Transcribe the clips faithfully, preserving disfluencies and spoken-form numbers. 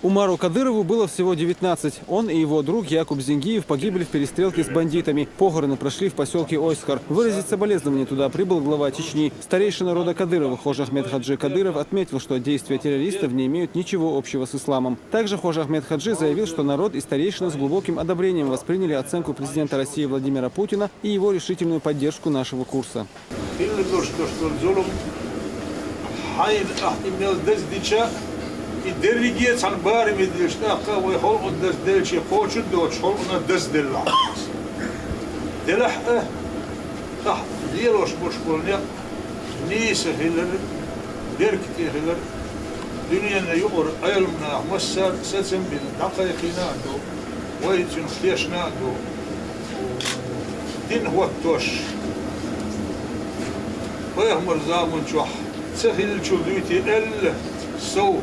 Умару Кадырову было всего девятнадцать. Он и его друг Якуб Зингиев погибли в перестрелке с бандитами. Похороны прошли в поселке Ойсхар. Выразить соболезнования туда прибыл глава Чечни. Старейшина рода Кадыровых Хожа Ахмед Хаджи Кадыров отметил, что действия террористов не имеют ничего общего с исламом. Также Хожа Ахмед Хаджи заявил, что народ и старейшины с глубоким одобрением восприняли оценку президента России Владимира Путина и его решительную поддержку нашего курса. Хилла долуш долуш дола зулам, хьайна ахь и мел даздича, и дерриге а цхьана бараме дилча тӀаккха вай халкъо дазделча кхочур доцуш халкъана дазделла. Делахь а, ахь лелош болуш болу некъ нийса хилар, беркате хилар, дуьненан юкъара Ӏеламнах массара а сацам бина дӀакхайкхийна а ду, вай цуьнах тешна а ду. Дин хӀоттош, пайхамар заман чохь ца хиллачул дуьйций аьлла сов,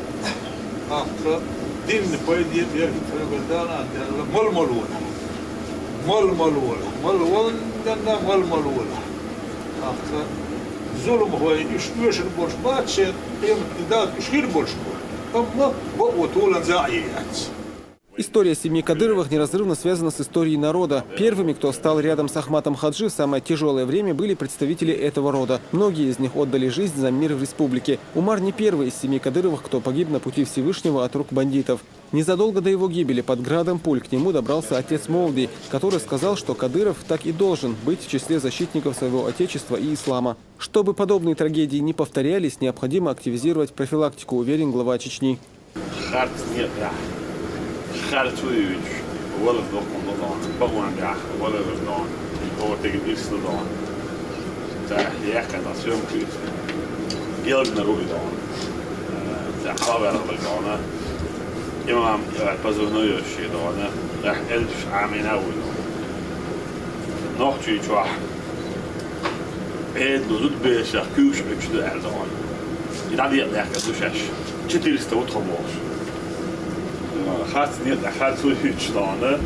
тӀаккха динна пайде беркате хьоьгара дана а даьлла, мала-мала волахь. Мала-мала волахь. Мала валанданна мала-мала волахь. ТӀаккха зуламхой уьш оьшур болуш бац, шен къематде Дала уьш хир болуш бу. Амма бакъо толанза а яц. История семьи Кадыровых неразрывно связана с историей народа. Первыми, кто стал рядом с Ахматом Хаджи в самое тяжелое время, были представители этого рода. Многие из них отдали жизнь за мир в республике. Умар не первый из семьи Кадыровых, кто погиб на пути Всевышнего от рук бандитов. Незадолго до его гибели под градом пуль к нему добрался отец Молди, который сказал, что Кадыров так и должен быть в числе защитников своего отечества и ислама. Чтобы подобные трагедии не повторялись, необходимо активизировать профилактику, уверен глава Чечни. Харц некъехь, харцо йоьдуш, валар доккхун ду дона, бакъонехь, валар дона, хӀора тегина ирс ду дона. Ца яьккхина съёмка ю иза. Гелгнар ву и дона. Ца хьалаваьлла дона. Имам, э, позывной йоцуш и дона. Ахь элчаш Ӏамийна а вуй дона. Нохчийчохь Ӏедало зудаберашах куьйгаш Ӏуьттуш ду аьлла дона. И дӀадекъа даьккхина ду шаьш. Четыреста ву тхо бохуш. Харц некъа, харц ву хӀуьттуш дона.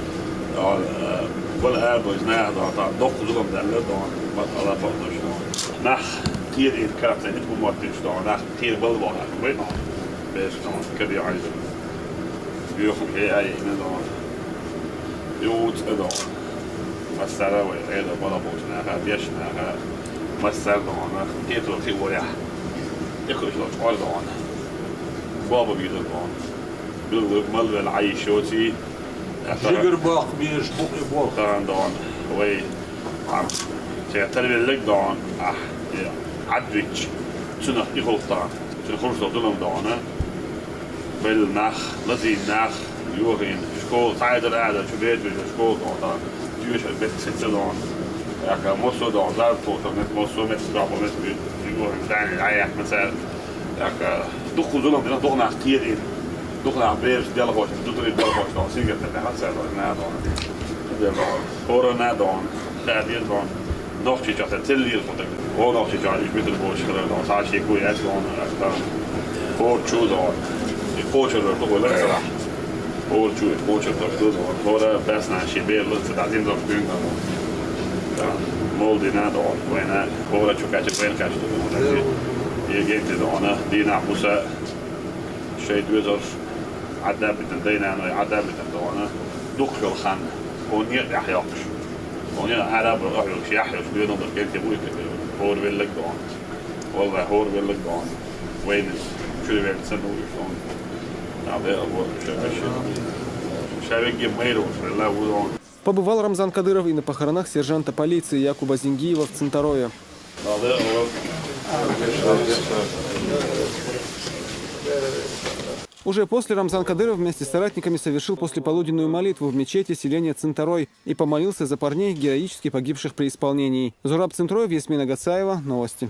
Вала арабевлла наха дона, тӀаккха доккха зулам даьлла дона, ма-, ала пакъдош дона. Нах кхерийна карахь ца нитта хӀума моттуьйтуш дона, нах кхера балла боху нах бу дона. Бераш дона, каде Ӏайза. Боьхам хье а йина дона. Юха а дона. Массара а вай Ӏедал бала болчу наха, дешна наха, массара а дона, кхетар кхиорехь, тӀекхуьуш долчу Ӏор дона. Боба вийзар дона. Билггал мала велла Ӏайша йоций, жигар баккха безаш бу и боху. Тахана дона. Вай, церан тарвелларг дона, ахь, и Ӏадвичча, цунах и хӀуллух тахана. Цуьнан хӀорш долу зулам дона. Белла нах, лазийна нах, йохийна, школа, цхьа эзар а ада, чу бер бежа школа дона, доьшуш беттан сица дона. Яка массо а дона, зар тхо, мет массо а мет, бахьа мет, йохийна, дани, Ӏаяхна цара. Яка дукха зулам дина, дукха нах кхерийна, дукха нах бераш делхош, дутарий делхош дона, сингаттам баьхна цара дона, на дона. Дер дона, хӀора на дона. Ша деза дона. Нохчийчохь сан целлера кху дага. О, Нохчийчохь уьш битар боцуш хилар дона. Цхьа шеко яц дона, аш дона. ХӀора чу дона. И кхочур ду вай ларцарахь. ХӀора чу и кхочур дош ду дона. ХӀора баьсна шен бер ларца дӀадина дош дуьйна дона. Молдина дона. Вайна хӀора чу кхаьчча вайна кхаьчна ду дона. И генти дона. Дийнахь буса шайн доьзалш Ӏадда а битина, дайнаной Ӏадда а битина дона. Дукха йолу хан. О, некъ тӀехь йоккхуш. Хьуна яра араб ахьоьгуш, яхь йолуш, доьналла долуш генте вуй те, хӀора веллаг дона. Валлай, хӀора веллаг дона. Вайна чуьра велла ца вуй хьуна. Набе а вот, ша вешин. Ша вегге майра волуш велла ву дона. Побывал Рамзан Кадыров и на похоронах сержанта полиции Якуба Зингиева в Цинторое. Набе а вот. Уже после Рамзан Кадыров вместе с соратниками совершил послеполуденную молитву в мечети селения Цинторой и помолился за парней, героически погибших при исполнении. Зураб Цинтроев, Ясмина Гацаева. Новости.